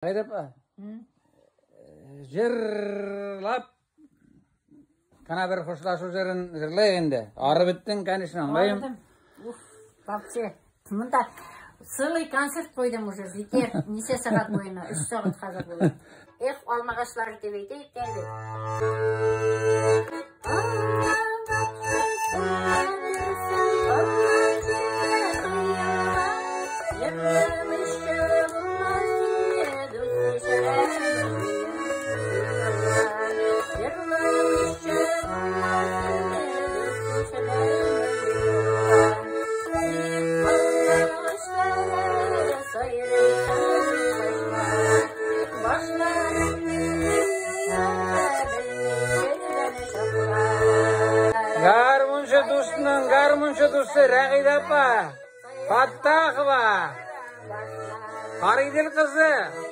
Әйдә, апа. Җырлап кына бер хушлашу җырын җырлыйк инде. Арып беттең, конечно, аңлыйм. Уф, вообще. Монда целый концерт куйдым уже, җитәр. Ничә сәгать буена? 3 сәгать хәзер була. Эх, алмагачлар дип әйтәйек тә әле. Гармунчы дусның гармунчы дусы Рәгыйдә апа Фаттахова. Карыйдел кызы.